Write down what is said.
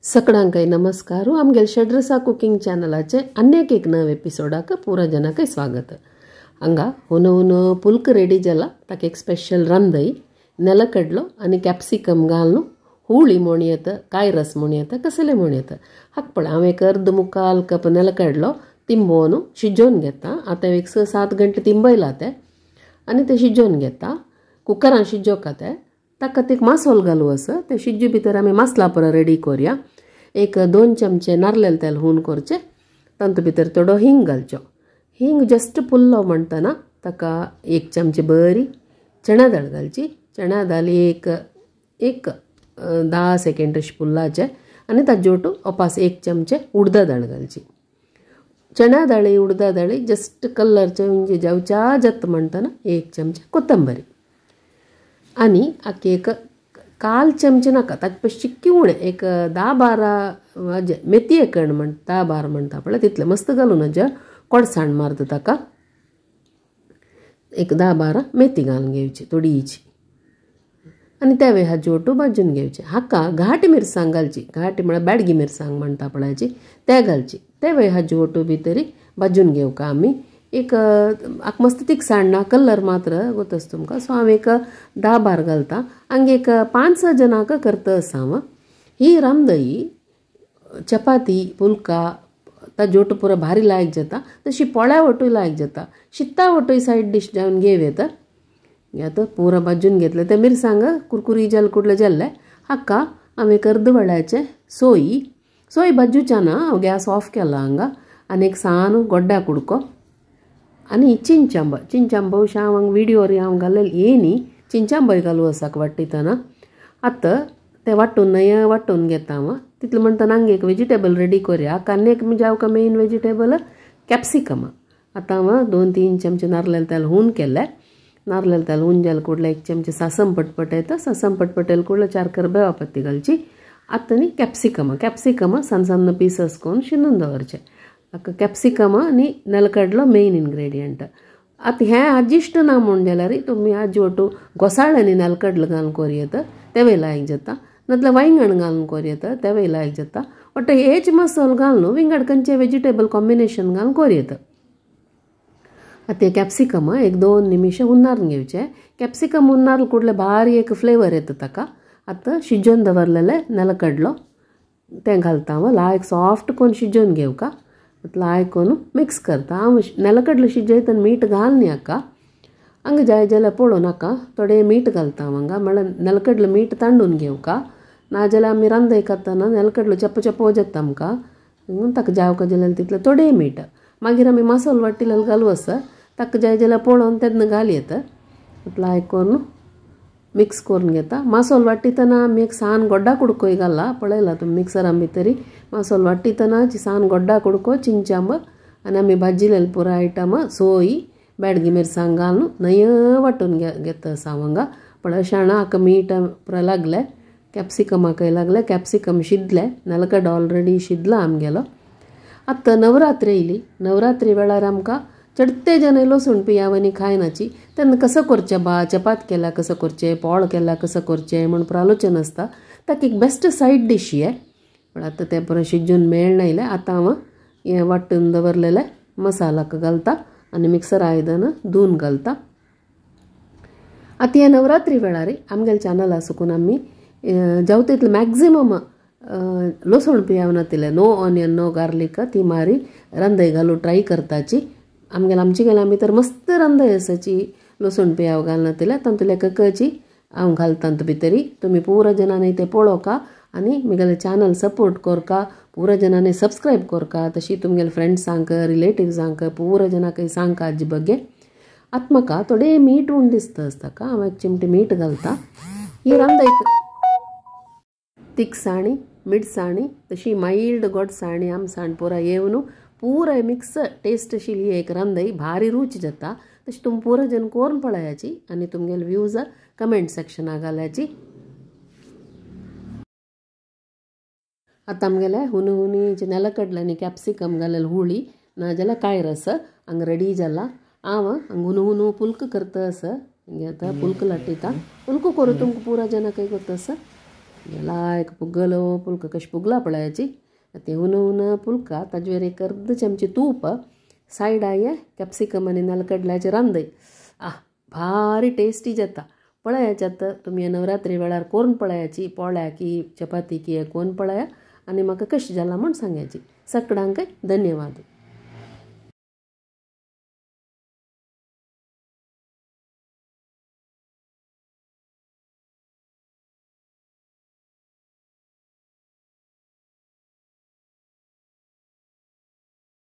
सकडांकय नमस्कार. आमगेले षड्रसा कुकिंग चॅनलाचे अनेक एक नव एपिसोडाक पुरा जनाकय स्वागत. हांगा हुन हुन पुल्क रेडी जाला. ताका एक स्पेशल रांदय नेलकडलो आनी कॅप्सिकम घालून हुळी म्हण येता, काय रस म्हण येता, कसले म्हण येता. हाका पळय हांव एक अर्द मुखाल कप नेलकडलो तिंबोवन शिजोवन घेता. आतां एक 6-7 घंटे तिंबयला ते आनी ते शिजोवन घेता. कुकरान शिजोवका ते ताका ते एक मासोल घालू आसा. ते शिज्जू भितर आमी मसाला पुरो रेडी करुया. एक 2 चमचे नारलेल तेल हून करचें, तातूंत भितर थोडो हिंग घालचो. हिंग जस्ट पुल्लो म्हणटना ताका 1 चमचे बरी चणा दाळ घालची. चणा दाळ एक एक 10 सेकेंड अशें पुल्लाचें आनी ताजे ओटू अपास 1 चमचे उडदा दाळ घालची. चणा दाळी उडदा दाळी जस्ट कलरचे म्हणजे जावच्या जात म्हणटना 1 चमचे कोथंबरी आनी आख्खी एक 1/4 चमचे नाका ताचे पशी चिक्की उणें एक 10-12 मेथये कण म्हण 10-12 म्हणटा पळय तितलें मस्त घालून हाज्या कोडसाण मारता ताका. एक 10-12 मेथी घालून घेवची थोडीची आनी त्या वेळार हाजी ओटू भाजून घेवचे. हाका घाट मिरसांग घालची. घाट म्हळ्यार बेडगी मिरसांग म्हणटा पळयाची ते घालची. त्या वेळार हाजी ओटू भितरी भाजून घेवका आमी. एक आक मस्त तिखसाण ना, कलर मात्र गोतस तुमकां. सो हांव एक 10-12 घालता. हांगा एक 5-6 जणांक करता आसा हांव. ही रांदई चपाती पुलका ताजे ओटू पुरो भारी लायक जाता. तशी पोळ्या ओटूय लायक जाता. शित्ता ओटूय सायड डीश जावन घेव येता. आतां पुरो भाजून घेतलें ते मिरसांग कुरकुरी जाल कुडले जाल्ले. हाका हांव एक अर्द वळ्याचें सोय सोय भाजूच्या ना, हांव गॅस ऑफ केला हांगा. आनी एक सान गोड्ड्या कुडको आनी चिंचांबो. चिंचांबो हांव हांगा व्हिडियोर हांव घालेलें येनी चिंचांबोय घालू आसा वाट्टितना. आतां तें वांटून नय वांटून घेता हांव. तितलें म्हणटना हांगा एक वेजिटेबल रेडी करुया. आनी एक म्हणजे हांव मेन वेजिटेबल कॅप्सिकम. आतां हांव 2-3 चमचे नारलेल तेल हून केलें. नारलेल तेल हून जालें कुडलें 1 चमचे सासम पटपट येता. सासम पटपटेल कुडलें 4 करबेवा पत्ती घालची. आतां न्ही कॅप्सिकम कॅप्सिकम सन्न सन्न पिसस करून शिनून दवरचें. कॅप्सिकम आनी नेलकडलो मेन इन्ग्रेडियंट. आतां हें आजिश्ट ना म्हूण जाल्यार तुमी आजी ओटू घोसाळ आनी नेलकडलो घालून करूं येता, तेवय लायक जाता. नाजाल्यार वांयगण घालून करूं येता, तेवय लायक जाता. वट्ट हेच मसालो घालून विंगड खंयचे वेजिटेबल कॉम्बिनेशन घालून करूं येता. आतां हें कॅप्सिकम एक 2 निमिशां हुन्नारून घेवचें. कॅप्सिकम हुन्नार कुडलें भारी एक फ्लेवर येता ताका. आतां शिजोवन दवरलेलें नेलकडलो तें घालता हांव. लायक सॉफ्ट करून शिजोवन घेवका. लायक करून मिक्स करता हांव. नेलकडलो शिजयतना मीठ घाल न्ही हाका. हांगा जाय जाल्यार पळोवं नाका थोडें मीठ घालता हांव हांगा. म्हळ्यार नेलकडलो मीठ तांडून घेवका. नाजाल्यार आमी रांदय खातना नेलकडलो चप्प चप्पो जाता आमकां. ताका जावका जाल्यार तितलें थोडें मीठ. मागीर आमी मसालो वाटिल्लो घालू आसा. ताका जाय जाल्यार पळोवन तेन्ना घाल येता. लायक करून मिक्स करून घेता. मसालो वाट्टितना आमी एक सान गोड्डा कुडकोय घाला. पळयला तुमी मिक्सरान भितरी मसालो वाट्टितना सान गोड्डा कुडको चिंचांब आनी आमी भाजिल्ले पुरो आयटम सोय बेडगी मिरसांग घालून नय वांटून घेता आसा हांव हांगा. पळय शाणा हाका मीठ पुरो लागलें, कॅप्सिकमाकय लागलें. कॅप्सिकम शिजलें, नेलकडो ऑलरेडी शिजला आमगेलो. आतां नवरात्री येयली. नवरात्री वेळार आमकां चडते जण लसूण पियाव आनी खायनाची. तेन्ना कसो करचें बा, चपात केल्या कसो करचें, पोळ केल्या कसो करचें म्हूण आलोचन आसता. ताका एक बेस्ट सायड डीश हें. पण आतां तें पुरो शिजून मेळना येयलें. आतां हांव हें वांटून दवरलेलें मसालाक घालता आनी मिक्सर आयदन धुवन घालता. आतां ह्या नवरात्री वेळार आमगेले चॅनल आसकून आमी जावं तितलें मॅक्झिमम लसूण पियाव नातिल्लें, नो ऑनियन नो गार्लीक ती मारी रांदय घालून ट्राय करताची. आमगेले आमचे गेले आमी तर मस्त रांदय आसाची लसूण पियाव घालना तातूंतल्या ककची हांव घालता तातूंत भितरी. तुमी पुरा जणांनी ते पळोवका आनी म्हगेलें चॅनल सपोर्ट करका. पुरा जणांनी सबस्क्रायब करका. तशी तुमगेले फ्रेंड्सांक रिलेटिव्सांक पुरा जणांक सांगका आजी बगे. आतां म्हाका थोडें मीठ उण दिसता आसता का हांव एक चिमटी मीठ घालता. ही रांदय तिखसाणी मिरसाणी तशी मायल्ड गोडसाणी आमसाण पुरा येवन पुरा मिक्स टेस्ट आशिल्ली एक रांदय भारी रूच जाता. तशी तुमी पुरा जण करून पळयाची आनी तुमगेले व्यूज कमेंट सेक्शनाक घालाची. आतां आमगेले हुनी नेलकडले आनी कॅप्सिकम घालेलें हुळी नाजाल्यार कांय रस हांगा रेडी जाला. हांव हांगा हुनू हुनू पुल्क करता आसा. आतां पुल्क लाटिता. पुल्क करूं तुमकां पुरा जणांक गोत आसा. लायक पुगलो पुलका कशें पुगला पळयाची. ते हुन हुन पुलका ताजेर एक अर्द चमचे तूप सायडा कॅप्सिकम आनी नालकडल्याचे रांदय. आह भारी टेस्टी जाता. पळयाचे आतां तुमी नवरात्री वेळार कोरून पळयाची, पोळ्या की चपाती की कोन पळया आनी म्हाका कशें जालां म्हूण सांगायची. सगळ्यांकय धन्यवाद.